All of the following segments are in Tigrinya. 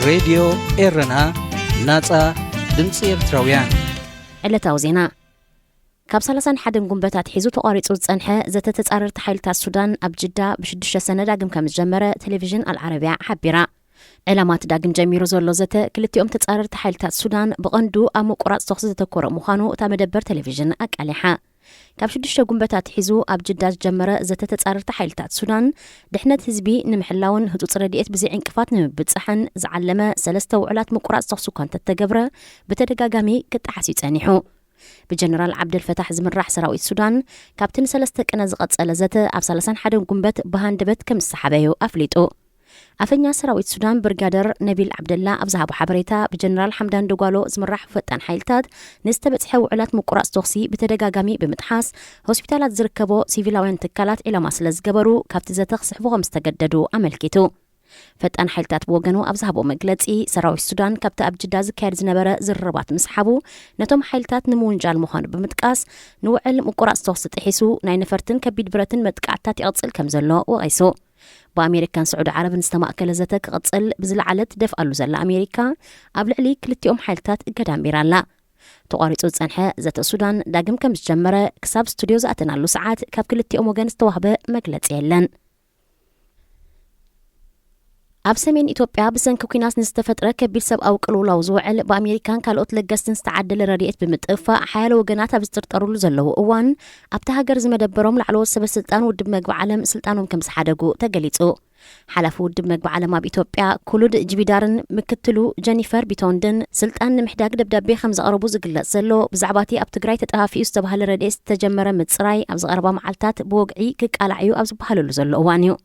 ሬድዮ ኤረና፣ ናጻ ድምጺ ኤርትራውያን። ዕለታዊ ዜና። ካብ ሰላሳን ሓደን ጉንበታት ሒዙ ተቋሪጹ ዝጸንሐ ዘተ ተጻረርቲ ሓይልታት ሱዳን ኣብ ጅዳ ብሽዱሽተ ሰነ ዳግም ከም ዝጀመረ ቴሌቪዥን ኣልዓረብያ ሓቢራ። ዕላማ እቲ ዳግም ጀሚሩ ዘሎ ዘተ ክልቲኦም ተጻረርቲ ሓይልታት ሱዳን ብቐንዱ ኣብ ምቁራጽ ተኹሲ ዘተኮረ ምዃኑ እታ መደበር ቴሌቪዥን ኣቃሊሓ። ካብ ሽዱሽተ ጉንበታት ሒዙ ኣብ ጅዳ ዝጀመረ ዘተ ተጻረርቲ ሓይልታት ሱዳን ድሕነት ህዝቢ ንምሕላውን ህጹጽ ረድኤት ብዘይ ዕንቅፋት ንምብጻሕን ዝዓለመ ሰለስተ ውዕላት ምቁራጽ ተኹሲ እኳ እንተተገብረ ብተደጋጋሚ ክጠሓስ እዩ ጸኒሑ። ብጀነራል ዓብደል ፈታሕ ዝምራሕ ሰራዊት ሱዳን ካብቲ ንሰለስተ ቅነ ዝቐጸለ ዘተ ኣብ ሰላሳን ሓደን ጉንበት ብሃንደበት ከም ዝሰሓበ እዩ ኣፍሊጡ። ኣፈኛ ሰራዊት ሱዳን ብርጋደር ነቢል ዓብደላ ኣብ ዝሃቦ ሓበሬታ ብጀነራል ሓምዳን ደጓሎ ዝምራሕ ፈጣን ሓይልታት ንዝተበጽሐ ውዕላት ምቁራጽ ተኹሲ ብተደጋጋሚ ብምጥሓስ ሆስፒታላት ዝርከቦ ሲቪላውያን ትካላት ዒላማ ስለ ዝገበሩ ካብቲ ዘተ ክስሕቡ ከም ዝተገደዱ ኣመልኪቱ። ፈጣን ሓይልታት ብወገኑ ኣብ ዝሃቦ መግለጺ ሰራዊት ሱዳን ካብቲ ኣብ ጅዳ ዝካየድ ዝነበረ ዝርርባት ምስሓቡ ነቶም ሓይልታት ንምውንጃል ምዃኑ ብምጥቃስ ንውዕል ምቁራጽ ተኹሲ ጥሒሱ ናይ ነፈርትን ከቢድ ብረትን መጥቃዕትታት ይቕጽል ከም ዘሎ ወቒሱ። ብኣሜሪካን ስዑዲ ዓረብን ዝተማእከለ ዘተ ክቕጽል ብዝለዓለት ደፍኣሉ ዘላ ኣሜሪካ ኣብ ልዕሊ ክልቲኦም ሓይልታት እገዳ ኣንቢራ ኣላ። ተቋሪጹ ዝጸንሐ ዘተ ሱዳን ዳግም ከም ዝጀመረ ክሳብ ስቱድዮ ዝኣተናሉ ሰዓት ካብ ክልቲኦም ወገን ዝተዋህበ መግለጺ የለን። ኣብ ሰሜን ኢትዮጵያ ብሰንኪ ኲናት ንዝተፈጥረ ከቢድ ሰብኣዊ ቅልውላው ዝውዕል ብኣሜሪካን ካልኦት ለገስትን ዝተዓደለ ረድኤት ብምጥፋእ ሓያለ ወገናት ኣብ ዝጥርጠሩሉ ዘለዉ እዋን ኣብቲ ሃገር ዝመደበሮም ላዕለዎት ሰበ ስልጣን ውድብ መግቢ ዓለም ስልጣኖም ከም ዝሓደጉ ተገሊጹ። ሓላፊ ውድብ መግቢ ዓለም ኣብ ኢትዮጵያ ኩሉድ ጅቢዳርን ምክትሉ ጀኒፈር ቢቶንድን ስልጣን ንምሕዳግ ደብዳቤ ከም ዘቕረቡ ዝግለጽ ዘሎ ብዛዕባ እቲ ኣብ ትግራይ ተጠፋፊኡ ዝተባህለ ረድኤት ዝተጀመረ ምጽራይ ኣብ ዝቐረባ መዓልታት ብወግዒ ክቃላዕ እዩ ኣብ ዝበሃለሉ ዘሎ እዋን እዩ።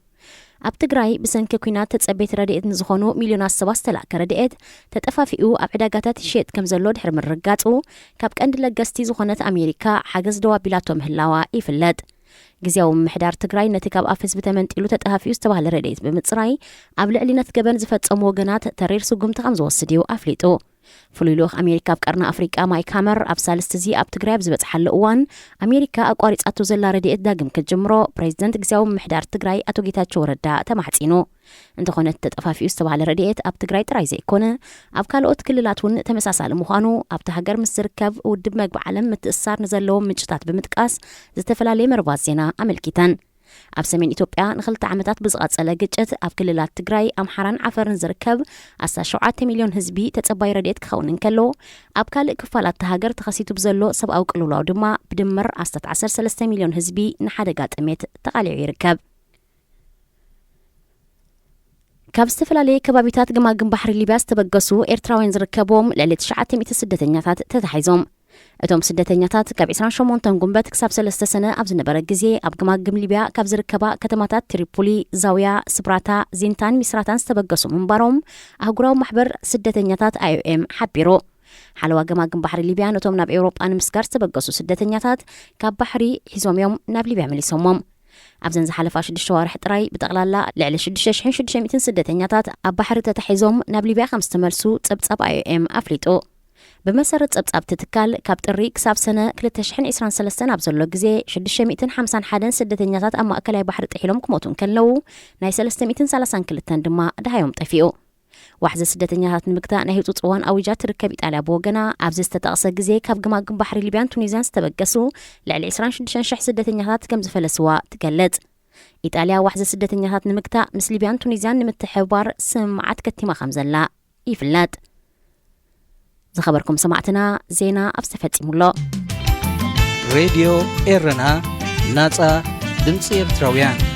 ኣብ ትግራይ ብሰንኪ ኲናት ተጸበይቲ ረድኤት ንዝኾኑ ሚልዮናት ሰባት ዝተላእከ ረድኤት ተጠፋፊኡ ኣብ ዕዳጋታት ይሽየጥ ከም ዘሎ ድሕሪ ምርጋጹ ካብ ቀንዲ ለገስቲ ዝኾነት ኣሜሪካ ሓገዝ ደው ኣቢላቶ ምህላዋ ይፍለጥ። ግዝያዊ ምምሕዳር ትግራይ ነቲ ካብ ኣፍ ህዝቢ ተመንጢሉ ተጠፋፊኡ ዝተባህለ ረድኤት ብምጽራይ ኣብ ልዕሊ ነቲ ገበን ዝፈጸሙ ወገናት ተሪር ስጉምቲ ከም ዝወስድ እዩ ኣፍሊጡ። ፍሉይ ልኡኽ ኣሜሪካ ኣብ ቀርኒ ኣፍሪቃ ማይክ ሃመር ኣብ ሳልስቲ እዚ ኣብ ትግራይ ኣብ ዝበጽሓሉ እዋን ኣሜሪካ ኣቋሪጻቶ ዘላ ረድኤት ዳግም ክትጅምሮ ፕሬዚደንት ግዝያዊ ምምሕዳር ትግራይ ኣቶ ጌታቸው ረዳ ተማሕጺኑ። እንተኾነ እቲ ተጠፋፊኡ ዝተባህለ ረድኤት ኣብ ትግራይ ጥራይ ዘይኮነ ኣብ ካልኦት ክልላት እውን ተመሳሳሊ ምዃኑ ኣብቲ ሃገር ምስ ዝርከብ ውድብ መግቢ ዓለም ምትእስሳር ንዘለዎም ምንጭታት ብምጥቃስ ዝተፈላለየ መርባት ዜና ኣመልኪተን። ኣብ ሰሜን ኢትዮጵያ ንክልተ ዓመታት ብዝቐጸለ ግጭት ኣብ ክልላት ትግራይ ኣምሓራን ዓፈርን ዝርከብ ኣስታት ሸውዓተ ሚልዮን ህዝቢ ተጸባይ ረድኤት ክኸውን እንከሎ ኣብ ካልእ ክፋላት እታ ሃገር ተኸሲቱ ብዘሎ ሰብኣዊ ቅልውላው ድማ ብድምር ኣስታት ዓሰርተ ሰለስተ ሚልዮን ህዝቢ ንሓደጋ ጥሜት ተቓሊዑ ይርከብ። ካብ ዝተፈላለየ ከባቢታት ገማግም ባሕሪ ሊብያ ዝተበገሱ ኤርትራውያን ዝርከብዎም ልዕሊ ትሽዓተ ሚእቲ ስደተኛታት ተታሒዞም። እቶም ስደተኛታት ካብ ዕስራን ሸሞንተን ጉንበት ክሳብ ሰለስተ ሰነ ኣብ ዝነበረ ግዜ ኣብ ገማግም ሊብያ ካብ ዝርከባ ከተማታት ትሪፖሊ፣ ዛውያ፣ ስብራታ፣ ዚንታን ሚስራታን ዝተበገሱ ምንባሮም ኣህጉራዊ ማሕበር ስደተኛታት ኣይ ኦ ኤም ሓቢሩ። ሓለዋ ገማግም ባሕሪ ሊብያ ነቶም ናብ ኤውሮጳ ንምስጋር ዝተበገሱ ስደተኛታት ካብ ባሕሪ ሒዞም እዮም ናብ ሊብያ መሊሶሞም። ኣብዘን ዝሓለፋ ሽዱሽተ ዋርሕ ጥራይ ብጠቕላላ ልዕሊ ሽዱሽተ ሽሕን ሽዱሽተ ሚእትን ስደተኛታት ኣብ ባሕሪ ተታሒዞም ናብ ሊብያ ከም ዝተመልሱ ጸብጻብ ኣይ ኦ ኤም ኣፍሊጡ። ብመሰረት ጸብጻብ እቲ ትካል ካብ ጥሪ ክሳብ ሰነ ክልተ ሽሕን ዕስራን ሰለስተን ኣብ ዘሎ ግዜ ሽዱሽተ ሚእትን ሓምሳን ሓደን ስደተኛታት ኣብ ማእከላይ ባሕሪ ጥሒሎም ክሞቱ እንከለዉ ናይ ሰለስተ ሚእትን ሰላሳን ክልተን ድማ ደሃዮም ጠፊኡ። ዋሕዚ ስደተኛታት ንምግታእ ናይ ህጹጽ እዋን ኣዊጃ ትርከብ ኢጣልያ ብወገና ኣብዚ ዝተጠቕሰ ግዜ ካብ ገማግም ባሕሪ ሊብያን ቱኒዝያን ዝተበገሱ ልዕሊ ዕስራን ሽዱሽተን ሽሕ ስደተኛታት ከም ዝፈለስዋ ትገልጽ። ኢጣልያ ዋሕዚ ስደተኛታት ንምግታእ ምስ ሊብያን ቱኒዝያን ንምትሕብባር ስምምዓት ከቲማ ከም ዘላ ይፍለጥ። ዝኸበርኩም ሰማዕትና ዜና ኣብ ዝተፈጺሙ ኣሎ። ሬድዮ ኤረና፣ ናጻ ድምጺ ኤርትራውያን።